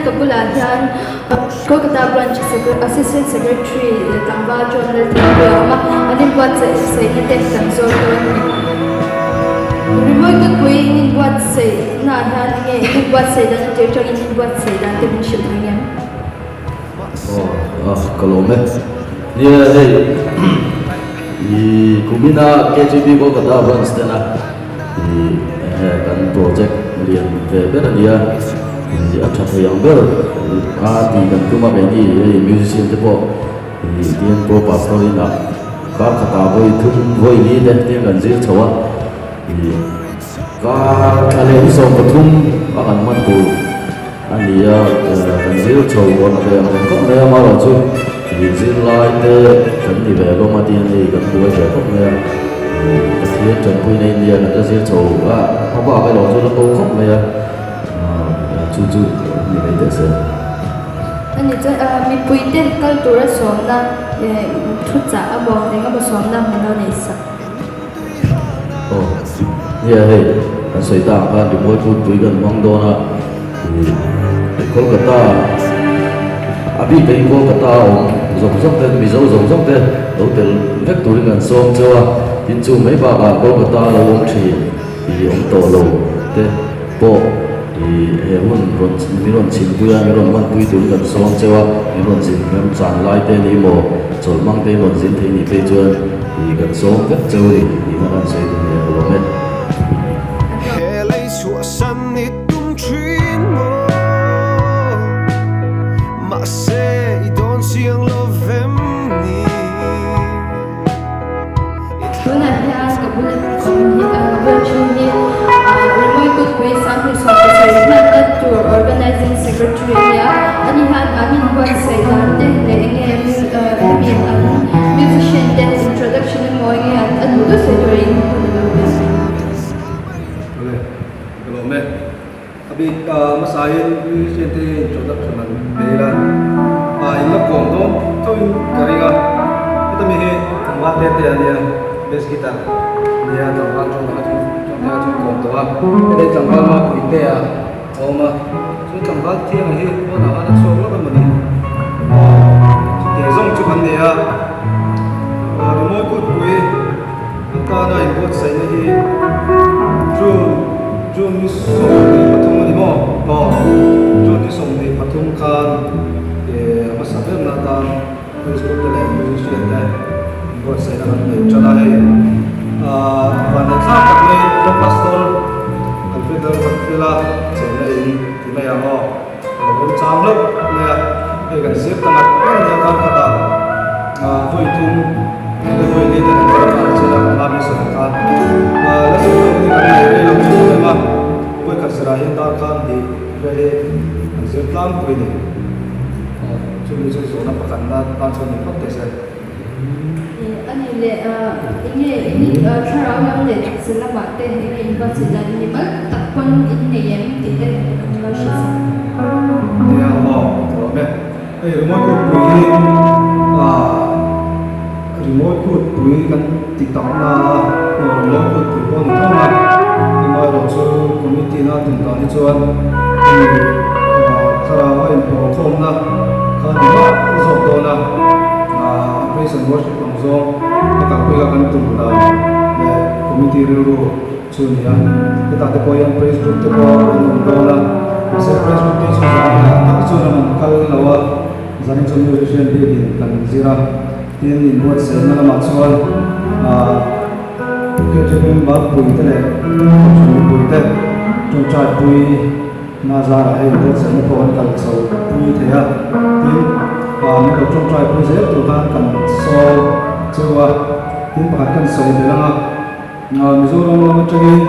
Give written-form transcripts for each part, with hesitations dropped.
ka bulah hian Kolkata Branch Assistant Secretary tlangval John Lalthanpuia a awm a, an inbuatsaihna te kan zawt dawn a ni. Rimawi kutpui in inbuatsaihna ah hian enge in inbuatsaih dan atir tangin in inbuatsaih dan te min hrilh thei ngem? Aw ka lawm e. Nia hei i kumina KGB Kolkata branch tena i kan project lian ve ber a nia i a tha thei ang ber a ti kan tum a keini hei musician te pawh i tian pro pastor inah kar khatah vawi thum vawi li te tiang kan zir chho a i kar thla leh ni 13 a kan hman tur. A ni a, kan zir chho hawn a ve ang reng khawp mai a, amaherawh chu ih zirlai te kan ni ve hlawm a tiin hei kan buai ve khawp mai a, ih Pathian tanpui na India kan la zir chho a, a bak erawh chu la ko khawp mai a, chu chu ni mai teh se. A ni chuan mipui te kal tura sawmna thuchah a maw eng emaw sawmna min lo neih sak. Aw nia hei kan sawi ta ang khan rimawi putpui kan hmang dawn a ih Kolkata a bik takin Kolkata a awm zawng zawng te Mizo zawng zawng te lo tel vek turin kan sawm cheu a tin chu mai bakah Kolkata a lo awm thin ih awm tawh lo te pawh ih he hun rawn min rawn chhimpui a min rawn hmanpui turin kan sawm cheu a min rawn zin rem chan lai te ni maw chawlh mang te in rawn zin thei nih phei chuan. Ih kan sawm vek cheu a ni tih kha kan sawi duh nia ka lawm e. He lei chhuahsan i tum thin maw? Mahse i dawn chiang lo vem ni. Tunah hian ka bula awm hi ka bula thu hi Rimawi Kutpui 2017 hmanna tur Organizing Secretary a nia. Ani hian an inbuatsaih dan te leh enge hemi an musician te introduction emaw enge an a duh duh sawi turin hun a lo pe a. Awle, ka lawm e. A bik hmasain musician te introduction an pe ila, a in la kawm dawn chauhin ka ring a. Heta mi hi tlangval te te a nia, bass guitar nia tlangval tawng te kha chu kawm tawh a. Heta hi tlangval mapui te a. A awm a, chu tlangval thianga hi pawnah khan a chhuak lawk emaw ni? Chutih zawng chu kan nei a, rimawi kutpui atana inbuatsaihna hi June June ni 23 a ni maw? Aw, June ni 23 khan a hmasa berna atan Facebook te leh musician te inbuatsaihna kan nei tan a hei. Vannehthlak tak mai Pro Pastor Alfred Lalruatfela chenna in ti mai ang aw. A lo remchang hlauh mai a, hei kan zir ta ngat ngat a nia kar khatah vawi thum leh vawi li te kan zir a kar chin a kan hma hmasa ang khan la zir hlauh ni kan nei rei lo chu em a, vawi khat zirah hian darkar hnih vel hi kan zir tlangpui a ni. Chumi chu zawhna pakhatna tan chuan ni phawt teh se. A nih leh enge in thlarau lam leh taksa lamah te enge in buatsaih dan in ni mal tak pawn in nei em tih te kan lo hrilh sak. Nia maw ka lawm e. Hei rimawi kutpui hi rimawi kutpui kan ti tak na a, rimawi kutpui pawh a ni tho a, amaherawh chu committee na tum dan hi chuan hemi thlarau a inpawlkhawmna kha ni mah zawk dawn a, praise and worship ang zawng a kalpui kha kan tum dan leh committee rilru chu a ni a. Hetah te pawh hian praise group te pawh an awm dawn a, mahse praise group te chu zan tak chuan an awm kal lo a, zanin chu musician bikin kan zir a, tin inbuatsaihna lamah chuan Keichu member pui te leh kohhran mipui te tawngtai pui na zarah hei buatsaihna pawh an kal chho pui thei a, tin min lo tawngtai pui zel tur khan kan sawi cheu a, tin pakhat kan sawi belh ang a, Mizoram lam atangin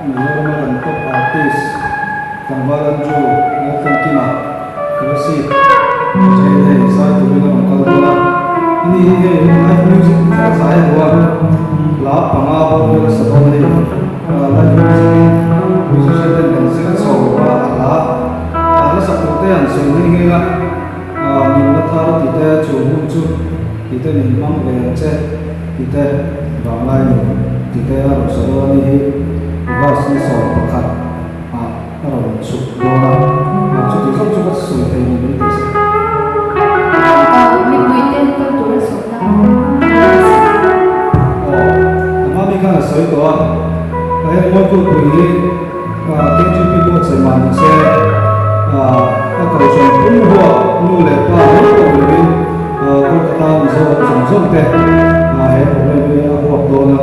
Mizorama kan top artist tlangval Andrew Lalfamkima Kolasib atangin hei zai turin a rawn kal dawn a, ani hi hei live music a zai lo a, hla panga bawr vel a sa dawn a ni. Live music in musician ten kan zir chho a, a hla a hla sak tur te an sawi nghe nghe a, nunna thar tih te chu hun chu tih te min hmang ve ang che tih te vanglai nun tih te a rawn sa dawn a ni hi August ni 11 ah. A rawn chhuk dawn a, Chuti zawng chu ka sawi thei ni min tih sak. Mipuite kal tura sawmna a sak. Aw, a hma mi khan a sawi tawh a, he Mawikutpui hi KGP buatsaih mah ni se, a kohhran pum huah nu leh pa mai pawh ni lovin Kolkata Mizo awm zawng zawng te he program hi a huap dawn a.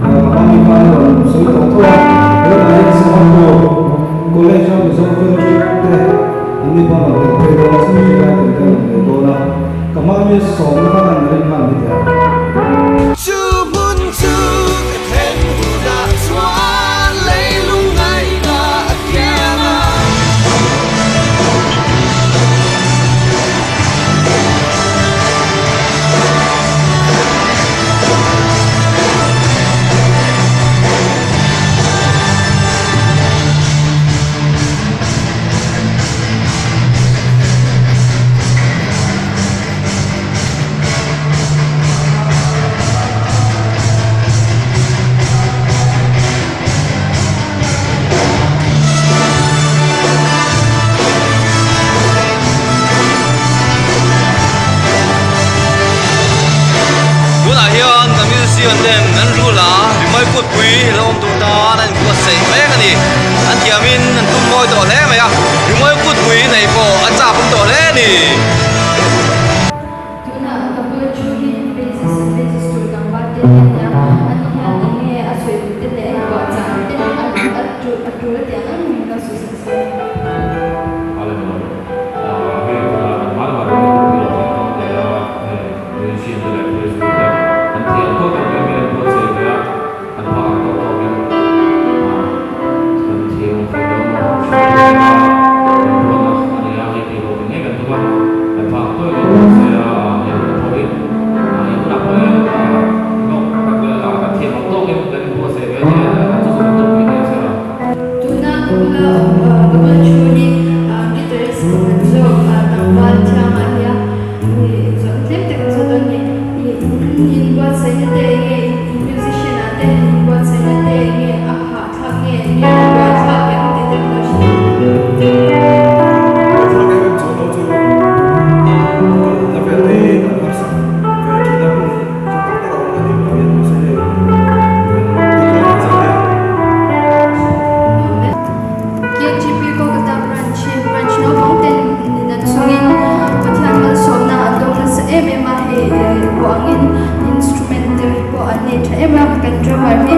Ka hma mi khan a rawn sawi tawh tho a, helamah hian Singapore College a Mizo Fellowship te an ni pawh an rawn tel phei dawn a, chumi hrilh lai tel te an rawn nei dawn a. Ka hma mi sawmna kha kan rin hman ni teh. Chu hmun chu ka thlen hunah chuan leilung ngaihna a kiang a. Tunah hian kan musician ten an rul a, rimawi kutpui lo awm tur tan an inbuatsaih mek a ni. An thiamin an tum mawi tawh hle mai a, rimawi kutpui neih pawh a chak awm tawh hle a ni. Tunah ka bula thu hi basis basis tur tlangval te hi a nia, ani hian eng nge a sawi duh te leh a inpuahchah ang te a a tul a tih ang ang in ka sawi sak sak a ni. Tuna ka bula awm ka bula thu hi guitarist pakhat zawk tlangval thiam ah hian zawhna tlem tak an chhuah dawn a ni. In buatsaihna te eng nge in musician ah te in buatsaihna te eng nge a hahthlak nge eng nge a buaithlak em tih te ka lo hria. Buaithlak em em chuan lo chu kalna vel te hi kan harsa ve thin a hmun tha tak tak a awm a ni vangin mahse hei kan dik lo tak zet e. KGP Kolkata Branch hi branch naupang te nena chungin Pathian malsawmna an dawng nasa em em a, hei pawh angin instrument te pawh an nei tha em a, kan drummer hi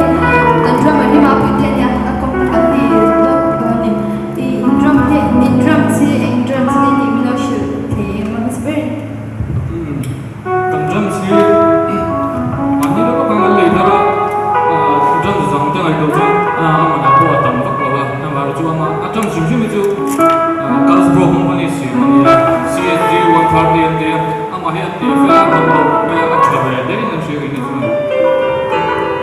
kan drummer hi Mapuite a nia a kawp an nei tawp a ni. I in drum hi in drums hi eng drums nge tih min lo hrilh thei em a hmasa ber in? Kan drums hi mahni lawk atang an lei thar a, drums dang te ngaihtuah chuan a manah pawh a tam vak lo a, amaherawhchu ama a drums hrim hrim hi chu Carlsbro company siam a ni a, CSG 130 an ti a, amah hi a teh fel a, a tam lo khawp mai a, a tha ve hle in an hria kei ni chuan.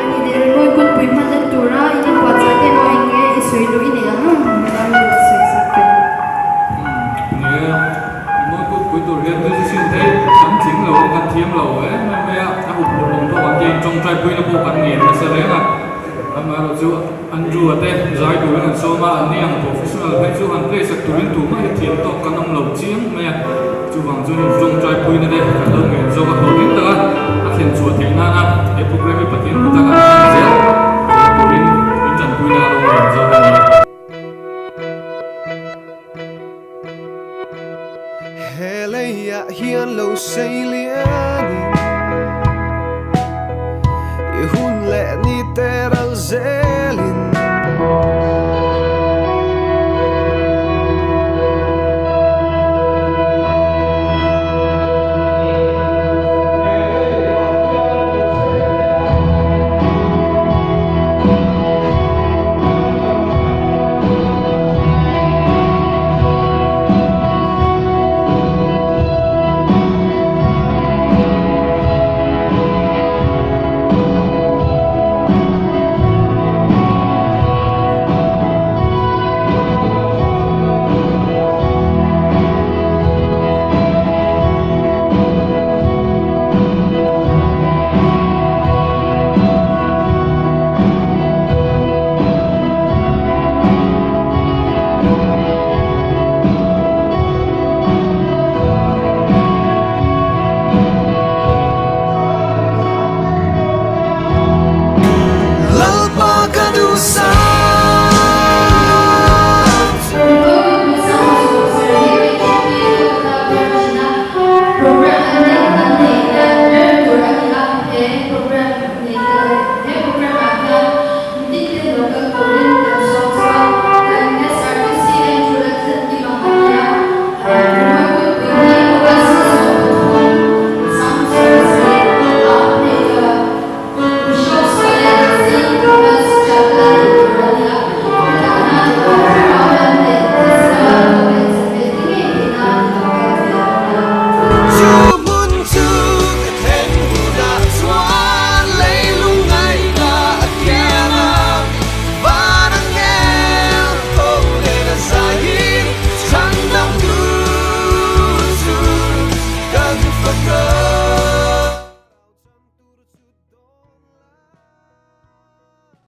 Ani leh rimawi kutpui hmanna tura in inpuahchah te emaw eng nge i sawi duh i nei ang ang a sawi sak teh. Ni e. Rimawi kutpui tur hian musician te kan tling lo a, kan thiam lo em em mai a, a huphurh awm tawk ang te in tawngtai puina pawh kan ngen nasa reng a, amaherawh chu Andrew-a te zai turin an sawm a, anni ang professional phei chu han play sak turin tumah hi thiam tawk kan awm lo chiang mai a, chuvang chuan in tawngtai puina te kan lo ngen zawk a hlawhtling tak a.